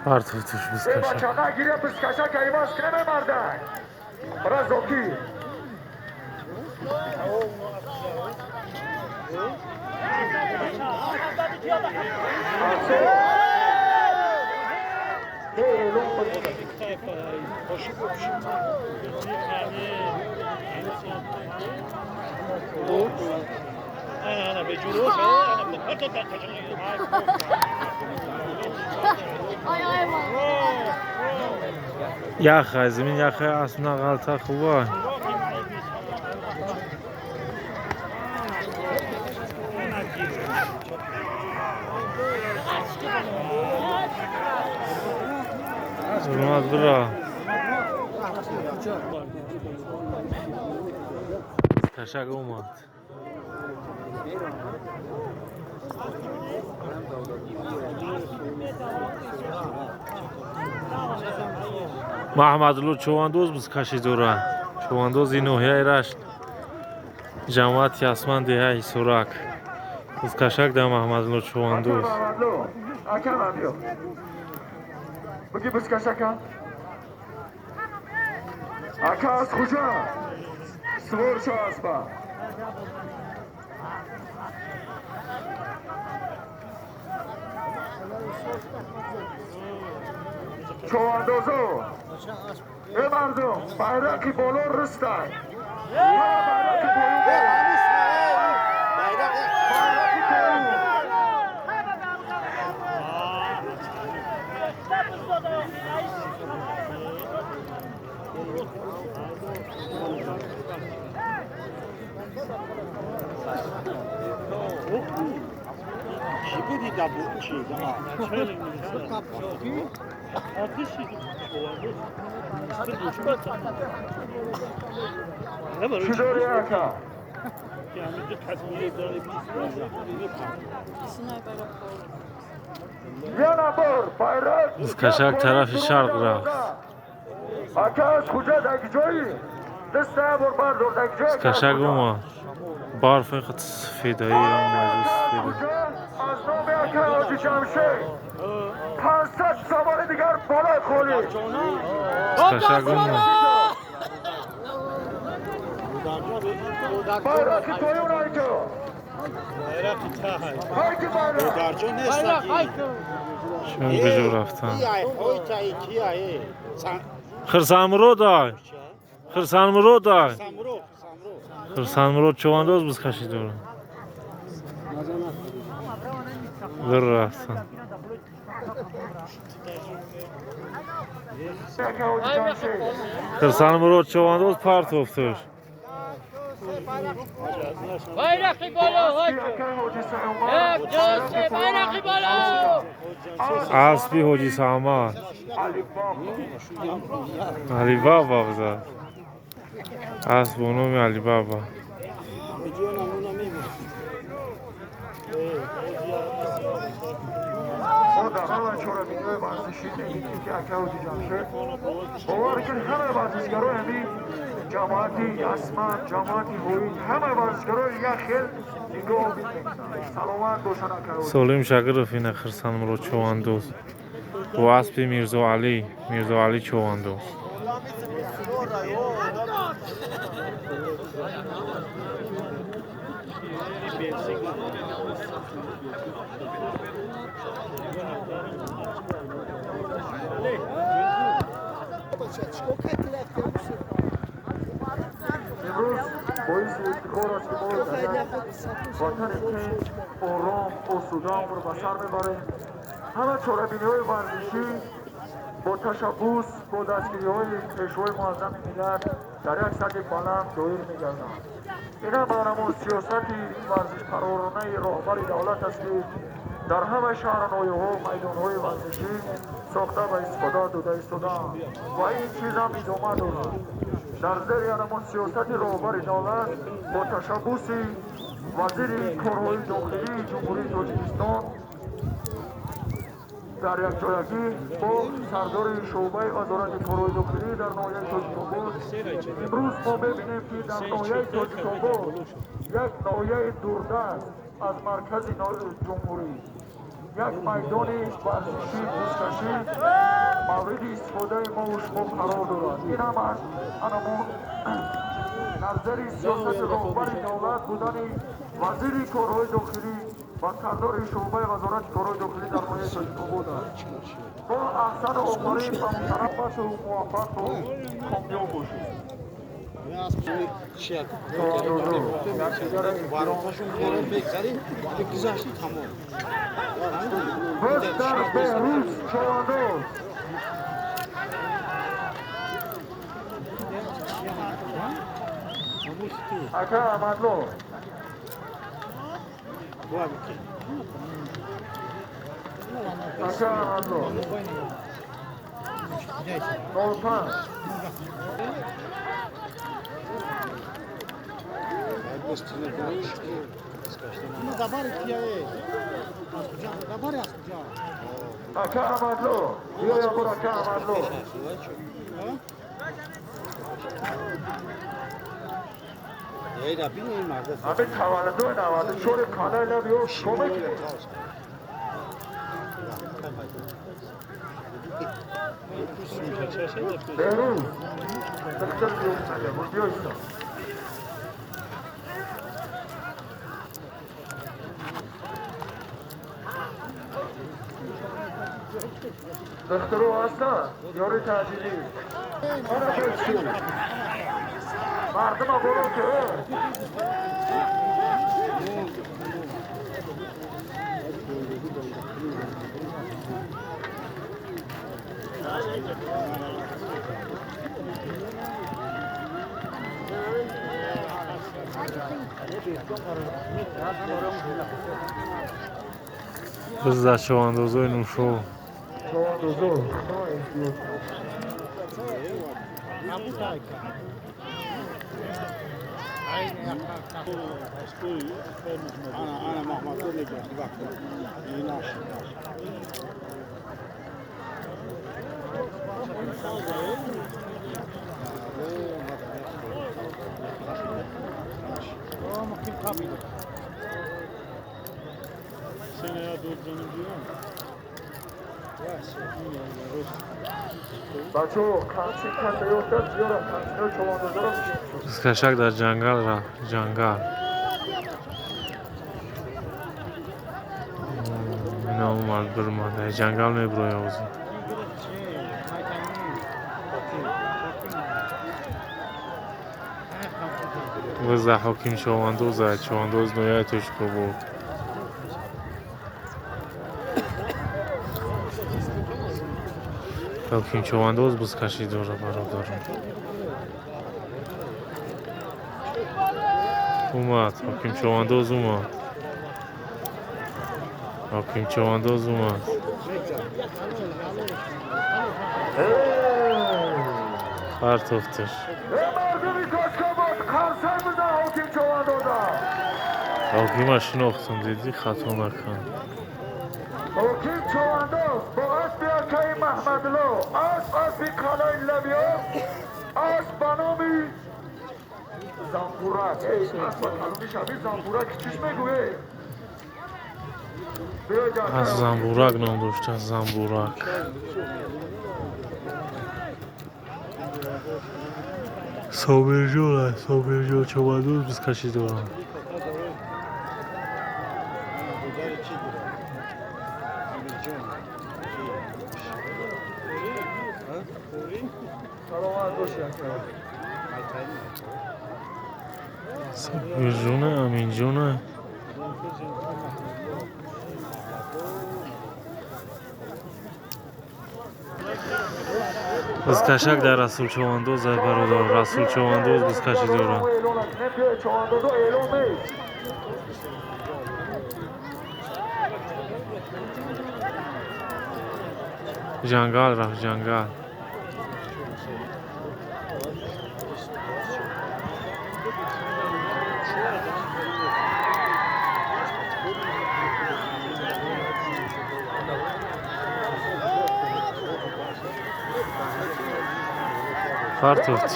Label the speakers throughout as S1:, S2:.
S1: Партофтуш бузкашак. Яха, зимин яха асна ғалта хуба. Урмат бира. Кашак омад. Маҳмадлу чӯвандоз бузкашӣ дорад. Чӯвандози ноҳияи Рашт, ҷамоати Ясман, деҳаи Ҳисорак. Бузкашак дар Маҳмадлу чӯвандоз.
S2: چواندازو ای مردم بیرق بالا رستن بیرق پایین بیرق پایین.
S1: Бузкашак тарафи шарқ рафт. Бузкашак омад. Барф инқадр сафедаи омад. Бузкашак омад. Чун куҷо рафтанд? Хирсанмуродай. Хирсанмуродай. Хирсанмурод чӯвандоз бузкашӣ дорад. Бир рафтанд. Хирсанмурод чӯвандоз партофтуш.
S3: Байрақи боло, як, ду, се, байрақи боло.
S1: Аспи Ҳоҷи Самад. Алибаба зад. Асп бо номи Алибаба.
S2: ҷамоати Ясман, ҷамоати Ҳоид, ҳама варзишгарои як хел нигоҳ мекунанд. Саломат бошанд акаҳо.
S1: Солим Шакиров ина Хирсанмурод чӯвандоз бо аспи Мирзоалӣ, Мирзоалӣ чӯвандоз.
S2: امروز باعث افتخار است که ما در وطن تنج، آرام، آسوده عمر به سر میبریم. همه چاره‌بینی‌های ورزشی با تشبث، با دستگیری‌های پیشوای معظم ملت در یک سطح بلند دایر می‌گردند. این هم برنامه سیاست ورزش پرورانه راهبر دولت است که در همه شهر و ناحیه‌ها میدان‌های ورزشی сохта ва истифода дода истодаанд ва ин чиз ҳам идома дорад. Дар зери ҳамон сиёсати роҳбари давлат бо ташаббуси вазири корҳои дохилии Ҷумҳурии Тоҷикистон дар якҷоягӣ бо сардори шӯъбаи вазорати корҳои дохилӣ дар ноҳияи Тоҷикобод имрӯз мо мебинем, ки дар ноҳияи Тоҷикобод, як ноҳияи дурдаст аз маркази ҷумҳурӣ, як майдони варзишии бузкашӣ мавриди истифодаи мову шумо қарор дорад. Ин ҳам аз анамон назари сиёсати роҳбари давлат будани вазири корҳои дохилӣ ва сардори шӯъбаи вазорати корҳои дохилӣ дар ноҳияи Тоҷикобод аст. Бо аҳсану офарин ба муҳтарам башу муваффақу комёб бошед. Боз дар Беҳрӯз Човандоз. Ака Аҳмадло. Ака Аҳмадло. 05. Ака Аҳмадло. Биё ябор, ака Аҳмадло. Ҳамин таваллудои 94 қалаи лаби об чикор мекунед? Беҳрӯз, духтар биё иста. Духтаро ҳастанд? Ёри таъҷилӣ. Ана бечи. Мардума боло ки.
S1: Буз дар човандозои Нушо.
S2: Човандозо. Бачаҳо, қамчи каса ёфтад, зиёрам қамчиҳои човандозоро.
S1: Бузкашак дар ҷангал рафт, ҷангал. Ина омад, бирмад, дар ҷангал мебирояд ҳозир. Буз дар ҳоким Човандоз аст, Човандоз ноҳияи Тоҷикобод. Ҳоким Човандоз бузкашӣ дорад, бародарон. Омад, ҳоким Човандоз омад. Ҳоким Човандоз омад. Партофташ. Ҳокима шинохтам, дидӣ, хато накан.
S2: ҳоким Човандоз бо аспи акаи Маҳмадло, асп аспи қалаи лабиёб, асп ба номи Замбурак. Эй, аспа калони шаби Замбурак чиш мегӯе?
S1: Аз Замбурак ном дошта, Замбурак. Собирҷон аст, Собирҷон Човандоз бузкашӣ дорад. Собирҷоне, Аминҷоне. Бузкашак дар Расул Човандоз аст, бародар. Расул Човандоз бузкашӣ дорад. Ҷангал рафт, ҷангал. Партофт.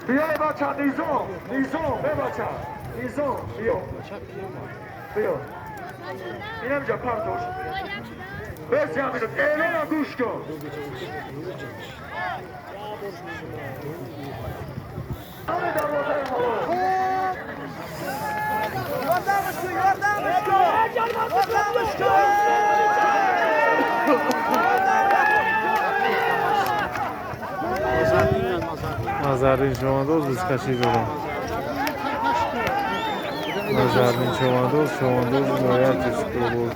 S2: بیای بچه نیزام نیزام بچه نیزام بیا بیا اینم جا پرتوش بس همینو اعلان گوش کن. همه دروازه هوا
S1: Назарин чувандоз бузкашӣ дорам. Назарин чувандоз, чувандоз нояти буд.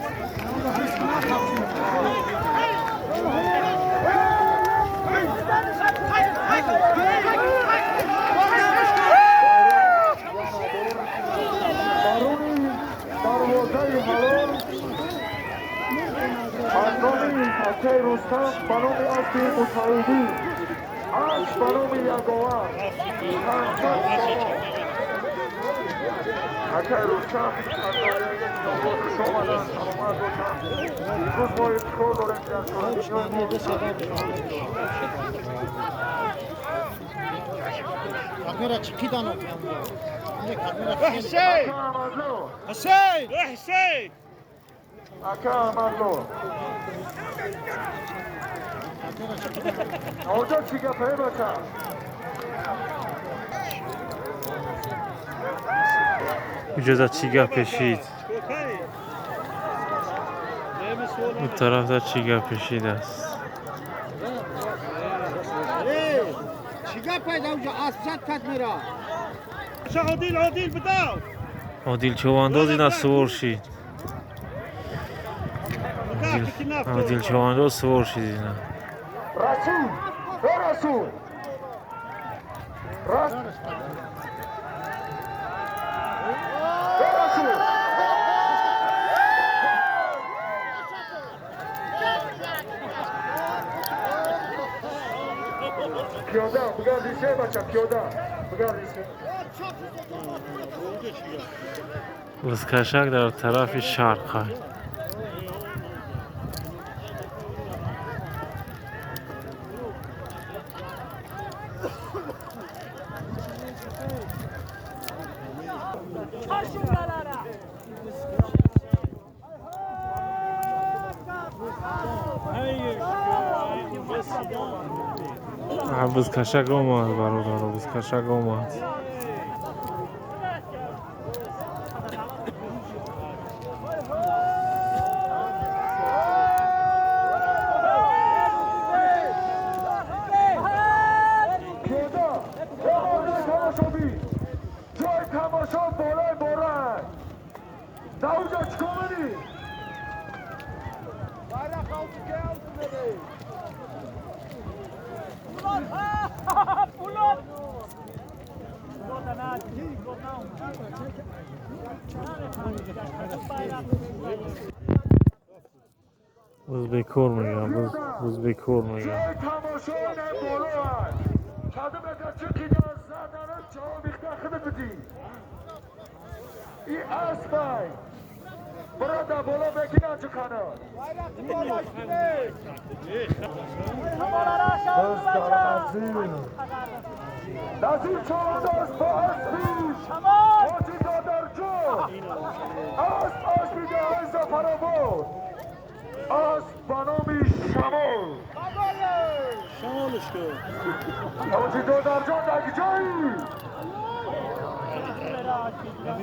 S2: دروازه حلال از نام حکه رستم به نام اسب متعودی اسب به نام یگاور حکه رستم خوش آمدن، سلامت باشن. امروز ما افتخار داریم که در
S4: حسین حسین
S2: اکا احمدلو آجا چی گپه بچه؟
S1: Иҷоза чӣ гап пешид? У тарафда чӣ гап пешид аст? Одил чувандоз ина сувор шид. Одил чувандоз сувор шид ина.
S2: Расул! Расул! Расул! پیاده بگردی سه بچه پیاده بگردی سه.
S1: Бузкашак дар тарафи шарқ. Бузкашак омад, бародаро, бузкашак омад. Буз бекор мегӯям, буз бекор мегӯям.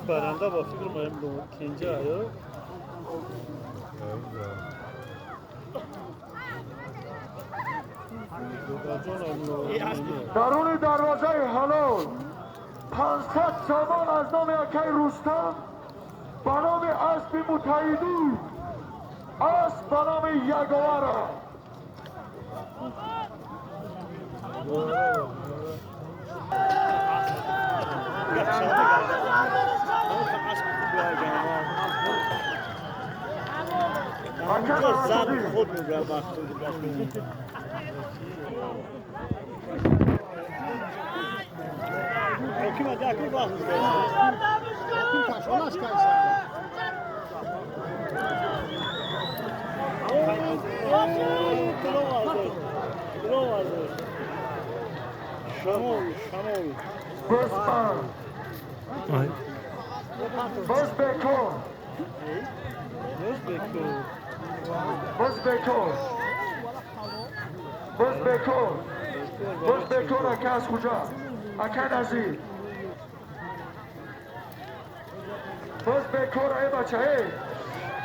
S4: برنده با فکر مهم کنجا آیا
S2: درون دروازه حلال 500 سامان از نام اکای رستم به نام اسب متعیدی اسب به نام یگاور.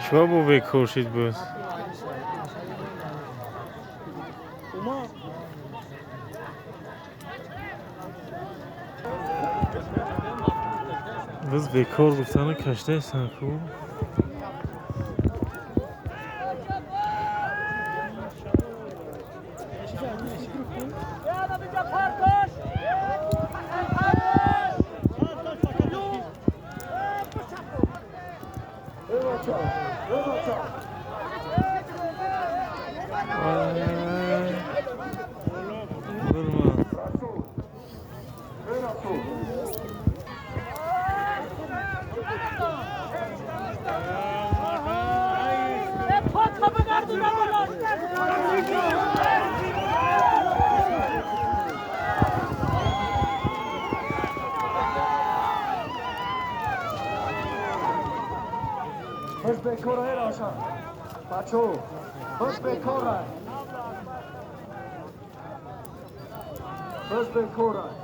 S1: Чё бу бекор шид боз? Боз бекор гуфтану каштаистан ку?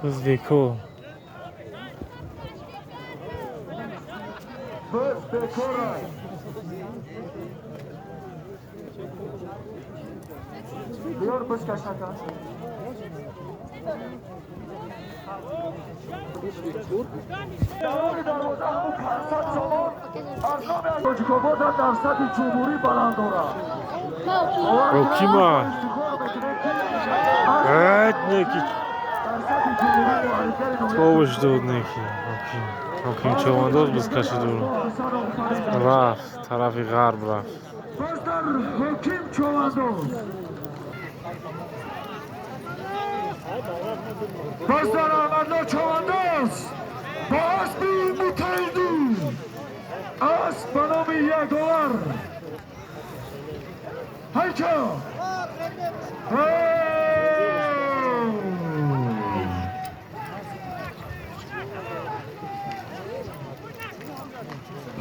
S1: Боз бекор. Ҳокима. Эт неки. Тобаш дод неки. Ҳоким. Ҳоким човандоз боз кашиду рафт тарафи ғарб рафт.
S2: Ҳоким човандоз. Боздар Аҳмадло човандоз бо аспи мутаидӣ, асп ба номи Яговар. Ҳайчо!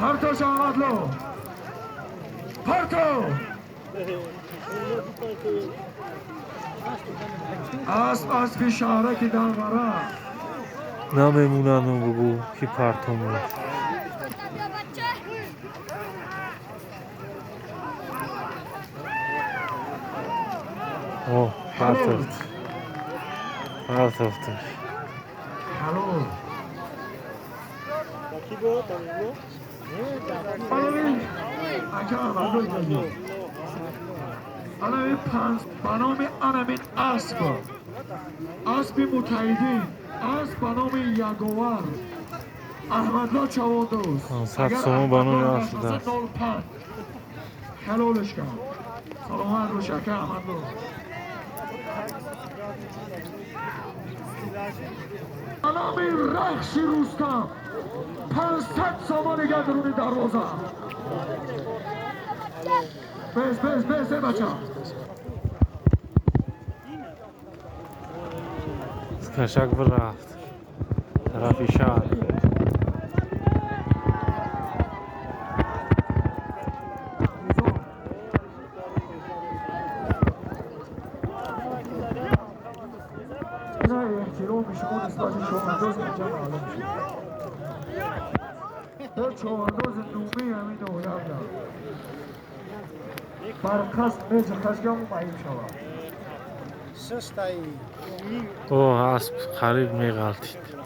S2: Партош Аҳмадло! Парто! Асп аспи шаҳраки Данғара.
S1: Намемонану бугӯ ки партомон. О, партофт. Партофташ.
S2: Ҳалол. Ба номи анамин асп, аспи мутаҳидин, асп ба номи Яговар Аҳмадло Чавандоз.
S1: 500 сомон ба номи асп даст.
S2: Ҳалолш кард. Саломат бош ака Аҳмадло. Ба номи Рахши Рустам 500 сомон дигар даруни дарвоза. Бес, бес, бес, эй бача.
S1: Кашак бирафт тарафи шаҳр.
S2: Эҳтироми шумо нисбати човандоз инҷа маълум шуд. Дар човандози нумии ҳамин ноҳия будам. Бар қасд меҷахташгаму маъюб шавад.
S1: О, асп қариб меғалтид.